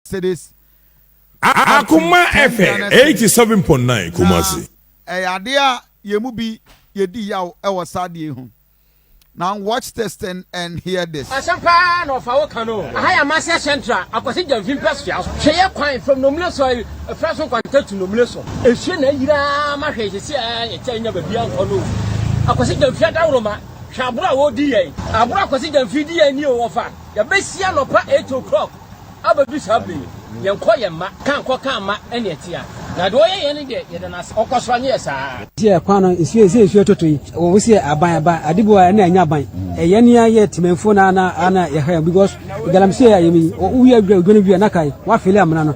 Cedis. Akoma FM 87.9 Kumasi. Na ɛyɛ adeɛ a yɛn mu bi yɛdi yaw wɔ saa adeɛ yi ho. Now watch this thing and hear this. Asɛm paa na ɔfa wo ka no. Aha yɛ Amasia Central, Akwasi Gyamfi mpɛsoa so. Hwɛ yɛ kwan from Nomile so ɛfra so nkwanta to Nomile so. Nsuo na ayiri ara ma hwɛ sisi a yɛkyɛ nya baabi ankɔ no. Akwasi Gyamfi adaworoma, hwɛ aboro a wɔredi yɛn. Aboro Akwasi Gyamfi di yɛn ni o wɔfa. Yɛbɛsi anɔpa 8 o'clock. Abɛdu saa berɛ yi, yɛnkɔ yɛn mma, ka nkɔ ka mma ɛne ɛte a, na deɛ ɔyɛ yɛn no deɛ, yɛda no ase. Ɔkɔ so anyɛ yɛ saa. Sɛ kwan no nsuo sɛ nsuo toto yi wɔn sɛ aban aban ade bi wɔ ɛna ɛnyɛ aban ɛyɛ ne yɛ tìmɛnfo na na ana yɛhwɛ yɛn because galamsey a yɛm yi woyɛ adwa odwa no wie na kae wafele amena no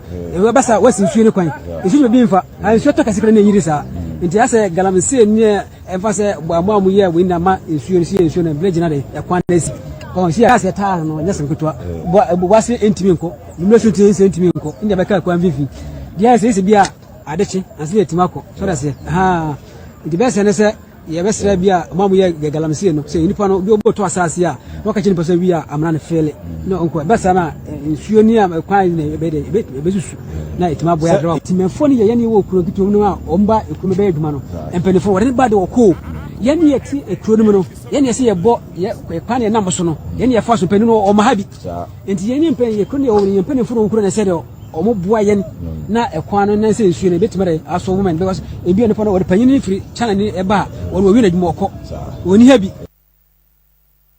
ɛbɛsa wasi nsuo no kwan nsuo no bi nfa nsuo tɔ kɛse kora na ɛnyiri saa nti asɛ galamsey ne Ɛmfa sɛ mo a moyɛɛ wei na ma nsuo no si yɛ nsuo no berɛ gyina de ɛkwan no asi ɔn si asɛ taa no nyɛ sɛm ketewa bɔ bɔ ase ntumi nkɔ numere so ntumi nsɛ ntumi nkɔ ɛnna bɛka kwan mfimfini deɛ sɛ sɛ bi a ade kye ansa na ɛtumi akɔ so da seɛ ha nti bɛsɛ ne sɛ yɛbɛsrɛ bi a mo a moyɛ galamsey no sɛ nipa no bi ɔbɛtɔ asase a na ɔka kyerɛ nipa sɛ wi a amena no fele na ɔnkɔ ɛbɛsa no a nsuo ne a kwan na ɛbɛyɛ ɛbɛsusu na ɛtumi aboa abrɛ tìmɛfoɔ no yɛ yɛne wɔ kuro nketewa mu no a wɔn ba ekuro mu bɛyɛ adwuma no mpanimfoɔ wɔde ba de wɔkɔ yɛne yɛ ti ekuro no mu no yɛne yɛ sɛ yɛbɔ yɛ kwan yɛ nam so no yɛne yɛ fa so mpanimfoɔ no wɔn ha bi nti yɛne mpɛn yɛ kuro no yɛ wɔn yɛ mpanimfoɔ no wɔn kuro no sɛ deɛ wɔn boa yɛn na ɛkwan no nan sɛ nsuo no ebetumi de asɔ wɔn because ebi nipa no wɔde panyin firi China ni ɛba a wɔn wɔwi n'adwuma ɔkɔ wɔn ni ha bi.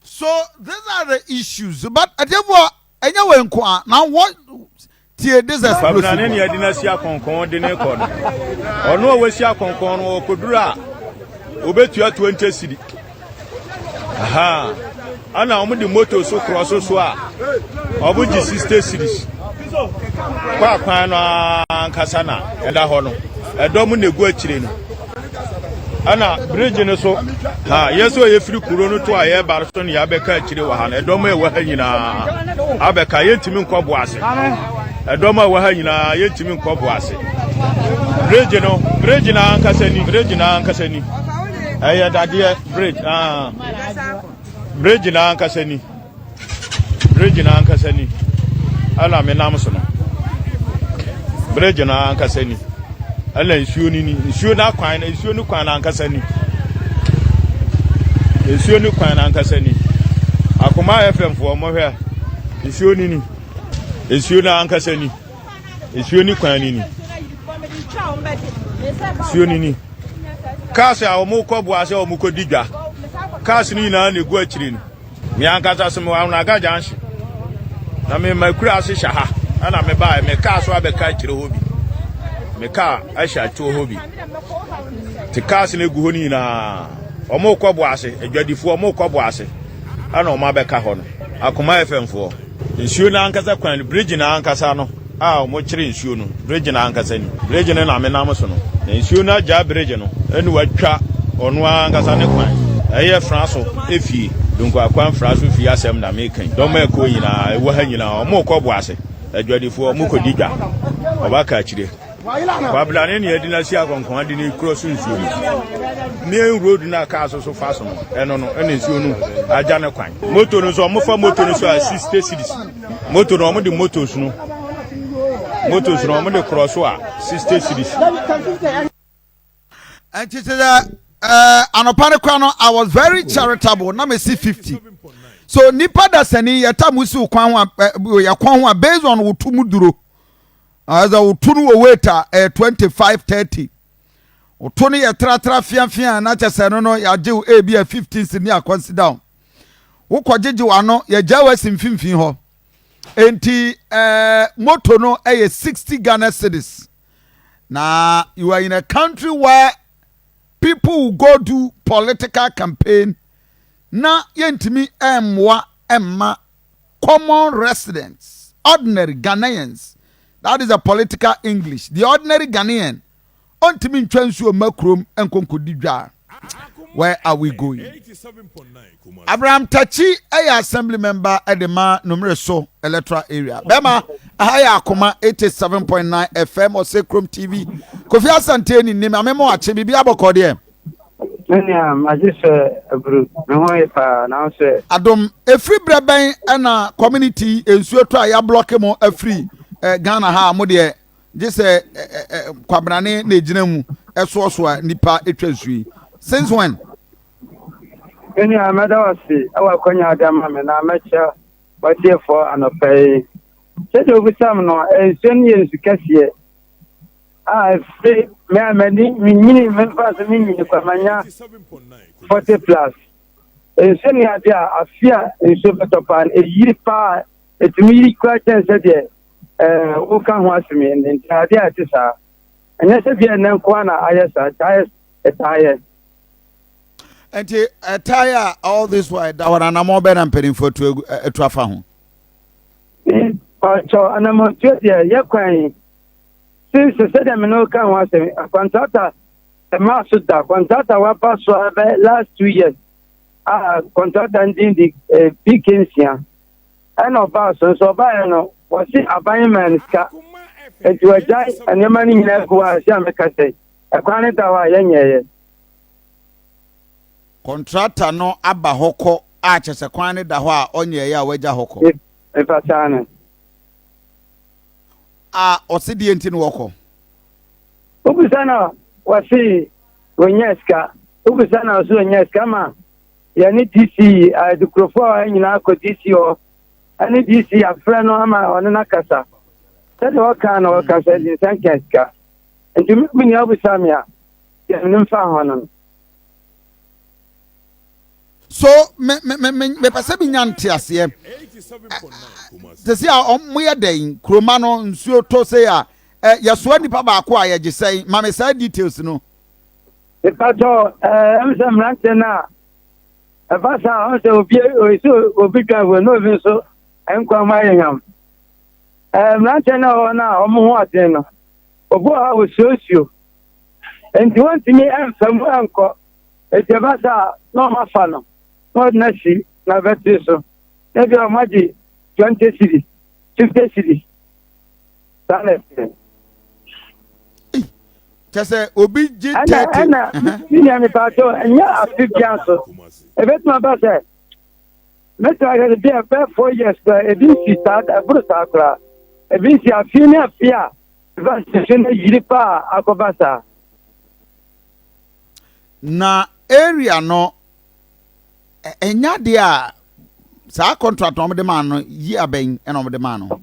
So these are the issues but ɛdeɛfoɔ ɛnyɛ wei nko a na wɔ tie this explosive. Kwabena ne nea de no asi akɔnkɔn de ne kɔ no ɔno a wasi akɔnkɔn no ɔkɔduru a obetua 20 cedi aha ana wɔn de moto so korɔ so so a wɔn gye 60 cedis kɔ akwan no ankasa na ɛda hɔ no ɛdɔm na egu akyire no ɛna bridge no so ha yɛ sɛ yɛfiri kuro no to a yɛba so ne yɛabɛka akyire wɔ ha no ɛdɔm a ɛwɔ ha nyinaa abɛka yɛntumi nkɔ bo ase ɛdɔm a ɛwɔ ha nyinaa yɛntumi nkɔ bo ase bridge no bridge no ankasa ni bridge no ankasa ni ɛyɛ dadeɛ bridge ah bridge no ankasa ni Bridge no ankasa ni ɛna menam so no. Bridge no ankasa ni ɛna nsuo no ni. Nsuo no akwan no nsuo no kwan no ankasa ni. Nsuo no kwan no ankasa ni. Akoma FM foɔ mo hwɛ nsuo no ni. Nsuo no ankasa ni. Nsuo no kwan no ni. Nsuo no ni. Cars a wɔn kɔ boa sɛ wɔn kɔ di dwa. Cars no nyinaa na egu akyire no. Me ankasa so mewɔ Ahonaga Junction na me makura ase hyɛ ha ɛna me baeɛ me kaa so abɛka akyire hɔ bi me kaa ahyɛ akyire hɔ bi te cars no egu hɔ no nyinaa wɔn rekɔ bo ase adwadifoɔ wɔn rekɔ bo ase ɛna wɔn abɛka hɔ no Akoma FM foɔ. Nsuo no ankasa kwan no, bridge no ankasa no a wɔkyere nsuo no, bridge no ankasa ni. Bridge no na menam so no. Na nsuo no agyaa bridge no ɛna watwa ɔno ankasa ne kwan. Ɛyɛ fra so efie, Dunkwakwan fra so fie asɛm na meka yi. Dɔm a ɛkɔ nyinaa, ɛwɔ ha nyinaa, wɔrekɔ Boase, adwadifoɔ, wɔrekɔdi dwa, wɔbɛka akyire. Kwabena ne nea ɛde no asi akɔnkɔn ade no kura so nsuo no. Main road no a kaa so so fa so no, ɛno no, ɛna nsuo no agya ne kwan. Moto no nso, wɔfa moto no so a 60 cedis. Moto no, wɔde motos no, motos no, wɔde korɔ so a 60 cedis. Nti sɛ ɛɛ anɔpa no kora no, I was very charitable na mesi 50. So nipa dasani yɛta mu si kwan ho a yɛ kwan ho a based on wo to mu duro. Ɛsɛ woto no wɔ weight a ɛyɛ 25 30 woto no yɛ tratra fiafia na kyɛ sɛ no no yɛagye wo ebi a 15 si ne akɔnsi down wokɔgyegye w'ano yɛgya w'asi mfimfini hɔ enti ɛɛ moto no ɛyɛ 60 Ghana cedis na you are in a country where people will go do political campaign na yɛntumi ɛmmoa ɛmma common residents, ordinary Ghanaians, that is a political English, the ordinary Ghanaian, ɔntumi ntwa nsuo mma kurom nkonkodi dwa. Where are we going? Abraham Tachi ɛyɛ assembly member ɛde ma Nomere so electoral area. Bɛma aha yɛ Akoma 87.9 FM ɔsɛ Krom TV. Kofi Asante ni nim amemo akye biribi abɔkɔ deɛ. Menua, magye sɛ aburu. Me ho ye paa, nanso ɛ? Adom, ɛfiri berɛ bɛn na community yi nsuo tɔ a yɛablɔke mo afiri eh, Ghana ha a mo deɛ gye sɛ eh, eh, kwabrane na egyina mu ɛsoɔsoa nipa atwa nsuo yi since when? Me nua mɛda wo ase wɔ akwanya a wode ama me na mɛkyɛ w'atiefoɔ anɔpa yi. Sɛdeɛ wobisa me no, nsuo no yɛ nsu kɛseɛ a ɛfiri me a m'ani menyini memfa so menyini kwa manya 40 plus. Nsuo no yɛ adeɛ a afe a nsuo bɛtɔ paa no ɛyiri paa ɛtumi yiri koraa kyɛn sɛdeɛ ɛɛ woka ho asɛm yi nti adeɛ a ɛte saa ɛnyɛ sɛ bia ɛnɛ nko ara na ayɛ saa ɛtaa yɛ ɛtaa yɛ. Nti ɛtaa yɛ a all this while da hɔ no anamɔ bɛn na mpanimfoɔ atu atu afa ho. Ɔkyɛw anamɔntuo deɛ yɛ kwan yi since sɛdeɛ me ne wo ka ho asɛm kɔntrata ɛmaa so da kɔntrata waba so abɛ last 2 years a kɔntrata no din de PK nsia ɛna ɔbaa so nso ɔbaeɛ no wɔse aban maa no sika nti wagyae nneɛma no nyinaa gu hɔ a sɛ a meka sɛ ɛkwan no da hɔ a yɛnyɛeɛ. Kɔntrata no aba hɔ kɔ a kyɛ sɛ kwan no da hɔ a ɔnyɛeɛ a wagya hɔ kɔ. Mefa saa no. A ɔse deɛ nti na wɔkɔ. Wobisa no a wɔse wɔnya sika wobisa no a ɔse wɔnya sika ma yɛne DC adukurofoɔ a nyinaa kɔ DC hɔ ɛne DC afrɛ no ama ɔne no akasa sɛdeɛ ɔka no ɔka sɛ de nsa nka sika nti me nua wobisa me a deɛ menim fa ho no. So me me me me mepɛ sɛ menya nteaseɛ te sɛ a wɔyɛ dɛn kuroma no nsuo tɔ sei a yɛsoa nipa baako a yɛgye sɛn ma me saa details no. Mepatɔ ɛm sɛ mmeranteɛ no a ɛba saa ɔn sɛ obi ɔsɛ obi dwan wɔ na obi nso nkwa mu ayɛ nyam mmeranteɛ no a wɔn a wɔn ho ɔden no obi wɔ hɔ a wɔsuosuo nti wɔntumi mfa mu nkɔ nti ɛba saa na wɔn afa no na wɔde no asi na bɛtiri so na bi a wɔn agye 20 cedis 50 cedis saa na ɛteɛ. Kyɛ sɛ obi gye 30. Ɛna ɛna me nua mepatɔ ɛnyɛ afe bia nso ebetumi aba sɛ mɛtumi aka sɛ bia bɛyɛ 4 years koraa ebi nsi saa ɛboro saa koraa ebi nsi afe ne afe a ɛba nsuo no yiri paa akɔba saa. Na area no ɛnyɛ adeɛ a saa contract na wɔde maa no yi abɛn ɛna wɔde maa no.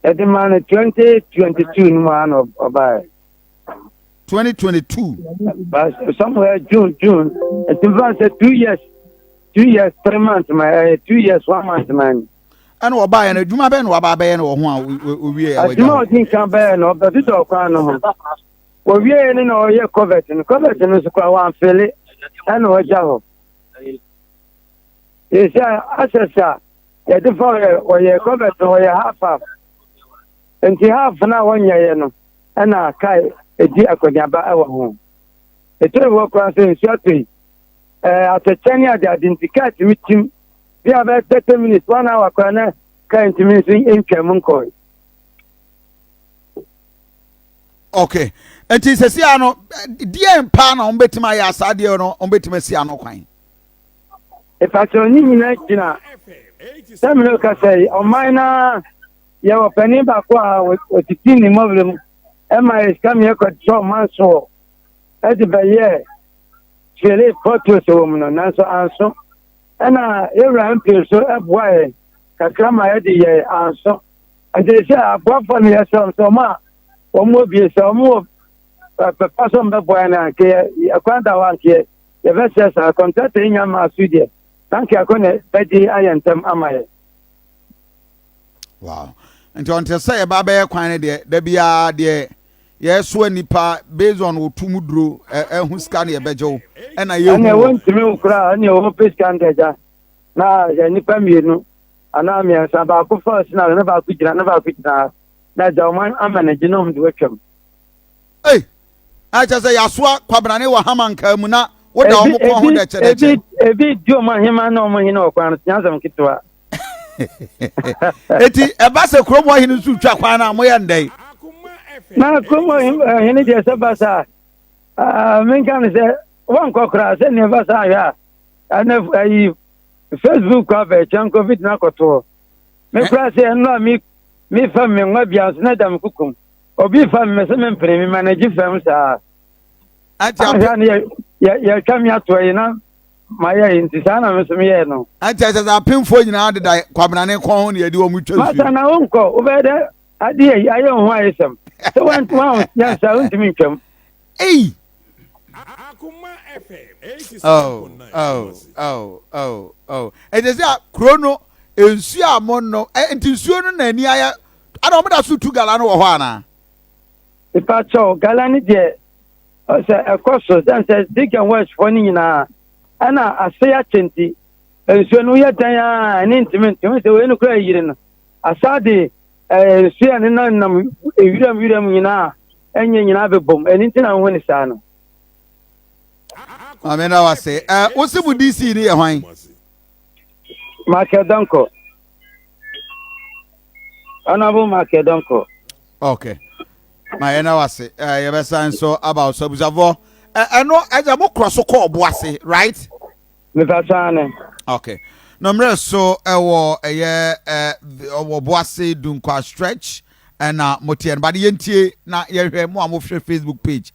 Yɛde maa no 2022 no mu a na ɔbaeɛ. 2022. But somewhere June June nti nfa sɛ 2 years 2 years 3 months ma ɛyɛ 2 years 1 month ma ni. Ɛna ɔbaeɛ no adwuma bɛn na waba abɛyɛ no wɔ ho a owie a wagya Adwuma a ɔdi nkan bɛyɛ no ɔbɛdodɔ ɔkwan no ho. Owie no na ɔyɛ culvert no culvert no nso koraa wamfill ɛna ɔgya hɔ. Yɛsɛ access a yɛde fa ɔyɛ ɔyɛ culvert no ɔyɛ half half nti half no a wɔnyɛeɛ no ɛna kae ɛdi akɔneaba ɛwɔ ho. Ɛtɔ wɔ koraa sɛ nsuo atɔ yi ɛɛ atɛkyɛ ne ade ade nti kaa tumi tim bi a bɛyɛ 30 minutes 1 hour koraa na kaa ntumi nso ntwa mu nkɔe. Okay, nti sɛsi a no deɛ paa na wɔn bɛtumi ayɛ asa deɛ no wɔn bɛtumi asi ano kwan. Ìpàtɛ ne nyinaa gyina sɛ mene kasa yi ɔman na yɛwɔ panin baako a wɔtiti ne mmɔwerɛ mu ɛma yɛ sika meyɛ kɔtɔ ɔman soɔ ɛde bɛyɛɛ fill potholes wɔ mu no nanso anso ɛna yɛwura MP nso ɛboa yɛn kakra ma yɛde yɛ anso nti sɛ aboafoɔ no yɛsrɛ wɔn sɛ ɔmo a wɔn wɔ bie sɛ ɔmo wɔ pɛpa sɛ ɔmo bɛboa yɛn a nka yɛ ɛkwan da hɔ a nka yɛ yɛbɛsrɛ saa kɔntrata yi nya maa so deɛ na nka akɔ na bɛgye ayɛ ntɛm ama yɛ. Wow. Nti ɔnte sɛ yɛba bɛyɛ kwan no deɛ da biara deɛ yɛsoa nipa based on wotu mu duro ɛho sika no yɛbɛgye wo ɛna yɛhu ɛnna wɔntumi wo koraa ɛnna wɔn pɛ sika no dagya na yɛ nipa mmienu anaa mmiɛnsa baako fa sina na baako gyina na baako gyina na agya wɔn ama no gye na wɔn de watwam. Ei, akyɛ sɛ yɛasoa kwabrane wɔ hama nkaa mu na woda wɔn kɔn ho dɛkyɛdɛkyɛ. Ebi ebi di wɔn ahema na wɔn hene wɔ kwan no so nyasɛm ketewa. Eti ɛba sɛ kurom hɔ hene nso twa kwan no a moyɛ ndɛn? Na kurom hɔ hene deɛ sɛ ba saa menka no sɛ wɔnkɔ koraa sɛ nea ɛba saa ahwɛ a ɛnɛ ayi Facebook kɔ abɛɛkyɛn covid na akɔtoɔ me koraa sɛ ɛno a me. Me fam me nwa bia nso na da me kukum. Obi fa me sɛ me mpene me manage fam saa. Ati ape. Ne yɛ yɛ yɛtwa me ato yi na ma yɛ yi nti saa na me nso meyɛɛ no. Ati ɛsɛ sɛ apemfoɔ nyinaa deda Kwabena ne kɔn ho na yɛde wɔn twa nsuo. Masa na wonkɔ wobɛyɛ dɛ adeɛ yi ayɛ wo ho ayesɛm sɛ wɔn wɔn yɛn sa wontumi ntwam. Ei! Oh, oh, oh, oh, oh. Ɛsɛ sɛ kuro no nsuo a mo no nti nsuo no na ani ayɛ ana wɔn da so tu gala no wɔ hɔ anaa. Nipa kyɛw gala no deɛ sɛ ɛkɔ so sɛ sɛ big and west foɔ no nyinaa ɛna ase akyɛ nti nsuo no yɛ dan a ɛne ntumi ntumi sɛ wei no kura yiri no asa de nsuo a ne nam ewuram wuram nyinaa ɛnyɛ nyinaa bɛbom ɛno nti na wohu ne saa no. Maame na wase ɛ wosi mu DC ni yɛ hwan? Michael Donko. Honorable Michael Donko. Okay. Ma yɛ na wase ɛ yɛbɛsan nso aba so abusuafoɔ ɛ ɛno ɛgya mo korɔ so kɔ ɔbo ase right? Mepa saa ne. Okay. Na mmerɛ so ɛwɔ ɛyɛ ɛ ɔwɔ Boase Dunkwa stretch ɛna mo teɛ no but yɛntie na yɛhwɛ mo a mohwɛ Facebook page.